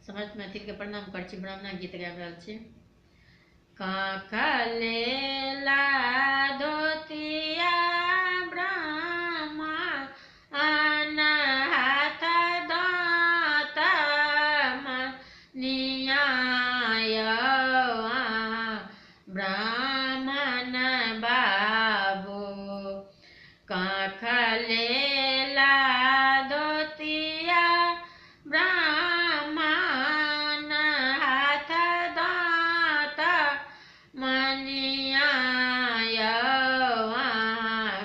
समस्त मैथिलके प्रणाम करै छी। ब्राह्मणा गीत गाबि रहल छी। काकलेला धोतिया ब्राह्मण हाथ दाँत मनिया ब्राह्मण बाबू। काखलेला धोतिया ब्राह्मण हाथ दाँत मनिया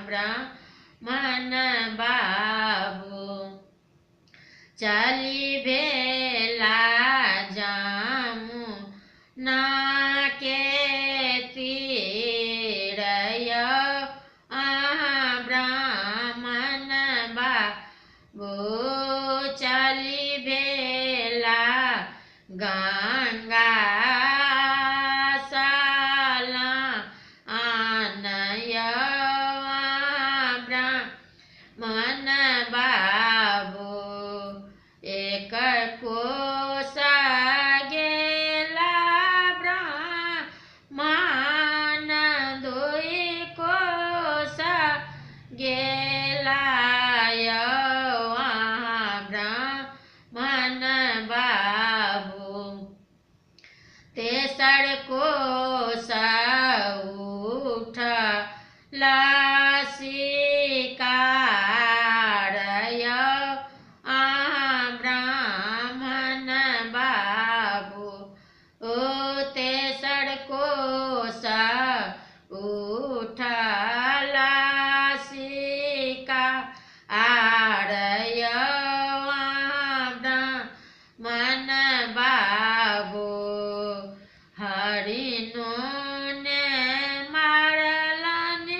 ब्राह्मण बाबू। चली भेला जामुना के तीर ब्राह्मण बाबू। चली भेला गंगा साला आनय ब्राह्मण बाबू। एक कोस गेला ब्राह्मण दुई कोस गेला ब्राह्मण बाबू। तेसर कोस उठ शिकार ब्राह्मण बाबू। ओ तेसर कोस उठल शिकार ब्राह्मण बाबू। हरिणो ने मारलनि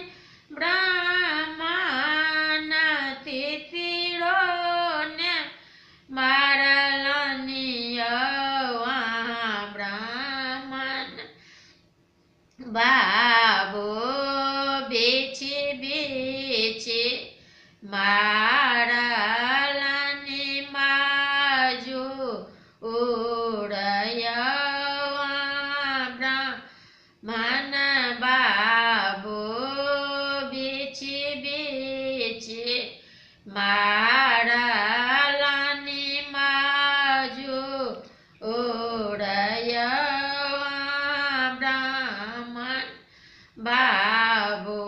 ब्राह्मण तितिरो ने मारलनि ब्राह्मण बाबू। बिछि बिछि मारलनि माजू उड़य ब्राह्मण बाबू। बिछि बिछि मारलनि माजू उड़य ब्राह्मण बाबू।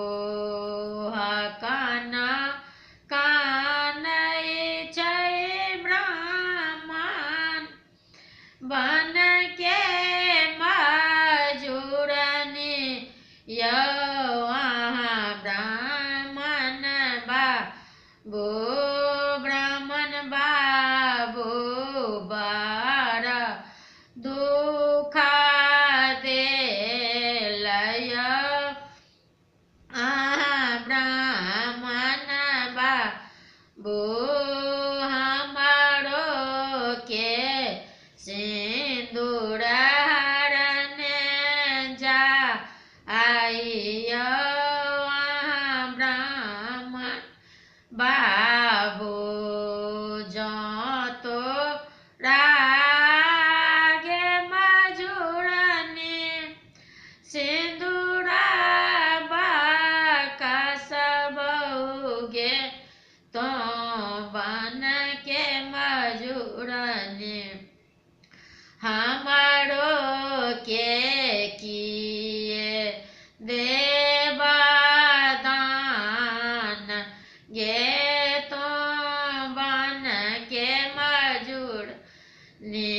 काना कानै छै ब्राह्मण बन के मजूरनी यौ ब्राह्मण बाबू। ब्राह्मण बाबू बड़ दुख देलय ब्राह्मण बाबू। हमारो के सिन्दूर हरने जा आइयो ब्राह्मण बाबू। जँ तो रागे मजूरनी सिन्दूरा कसबौगे तो बन के मजूरनी हमारो के किए देवा दान गे तो बन के मजूर नी।